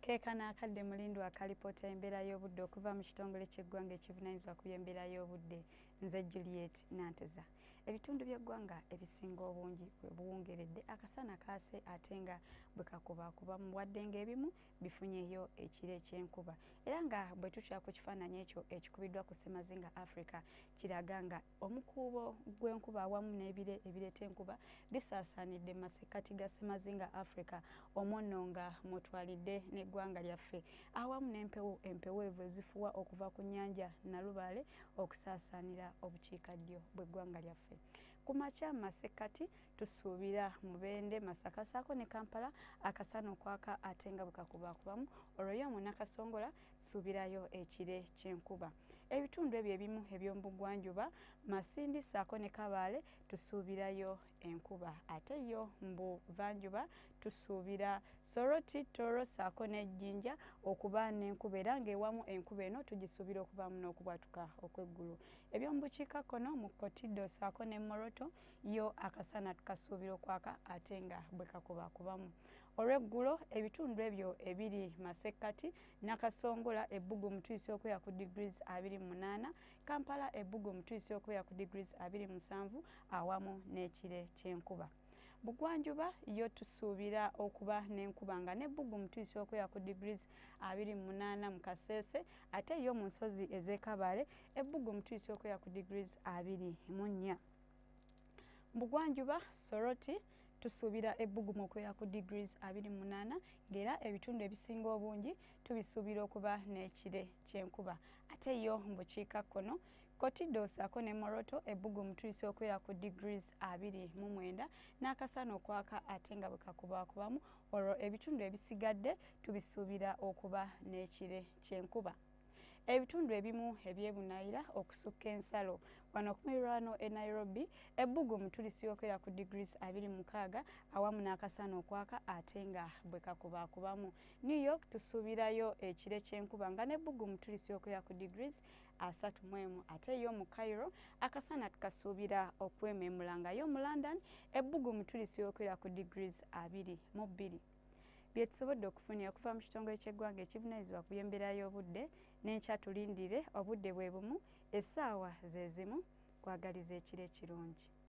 Keekano akadde mulindwa akalipoota embeera y'obudde okuva mu kitongole ky'eggwanga ekivunaanyizibwa ku by'embeera y'obudde. Nze Juliet Nanteza. Ebitundu by'eggwanga ebisinga obungi we buwungeredde akasana kaase ate nga bwe kakubakubamu, wadde ng'ebimu bifunyeyo ekire ky'enkuba. Era nga bwe tutya ku kifaananyi ekyo ekikubiddwa ku ssemazinga Africa, kiraga nga omukuubo gw'enkuba awamu n'ebire ebireeta enkuba bisaasaanidde mu masekkati ga ssemazinga Africa, omwo nno nga mw'otwalidde n'eggwanga lyaffe, awamu n'empewo empeweevu ezifuuwa okuva ku nnyanja Nalubaale okusaasaanira obukiikaddyo bw'eggwanga lyaffe. Ku makya mu masekkati tusuubira Mubende, Masaka ssaako ne Kampala akasana okwaka ate nga bwe kakubaakubamu, olwo yo mu Nakasongola tusuubirayo ekire ky'enkuba. Ebitundu ebyo ebimu eby'omu bugwanjuba, Masindi ssaako ne Kabaale tusuubirayo enkuba, ate yo mu buvanjuba tusuubira Soroti, Toro ssaako ne Jinja okuba n'enkuba, era ng'ewamu enkuba eno tugisuubira okubaamu n'okubwatuka okw'eggulu. Eby'omu bukiikakkono mu Kotido ssaako ne Moroto yo akasana tukasuubira okwaka ate nga bwe kakubakubamu. Olw'eggulo ebitundu ebyo ebiri masekkati, Nakasongola ebbugumu tuyise okubeera ku degrees 28, Kampala ebbugumu tuyise okubeera ku degrees 27 awamu n'ekire ky'enkuba. Bugwanjuba yo tusuubira okuba n'enkuba nga n'ebbugumu tuyise okubeera ku degrees 28 mu Kasese, ate yo mu nsozi ez'e Kabale ebbugumu tuyise okubeera ku degrees 24. Bugwanjuba Soroti tusuubira ebbugumu okubeera ku degrees 28, ng'era ebitundu ebisinga obungi tubisuubira okuba n'ekire ky'enkuba. Ate yo mu bukiikakkono Kotido ssaako ne Moroto ebbugumu tuyise okubeera ku degrees 29 n'akasana okwaka ate nga bwe kakubaakubamu, olwo ebitundu ebisigadde tubisuubira okuba n'ekire ky'enkuba. Ebitundu ebimu eby'ebunaayira okusukka ensalo wano ku miriraano e Nairobi ebbugumu tulisiyokera ku degrees 26 awamu n'akasana okwaka ate nga bwe kakubaakubamu. New York tusuubirayo ekire ky'enkuba nga n'ebbugumu tulisiyokera ku degrees 31, ate yo mu Cairo akasana tukasuubira okwememula, nga yo mu London ebbugumu tulisiyokera ku degrees 22. Bye tusobodde okufunira okuva mu kitongole ky'eggwanga ekivunaanyizibwa ku by'embeera y'obudde. N'enkya tulindire obudde bwe bumu, essaawa ze zimu. Kwagaliza ekiro ekirungi.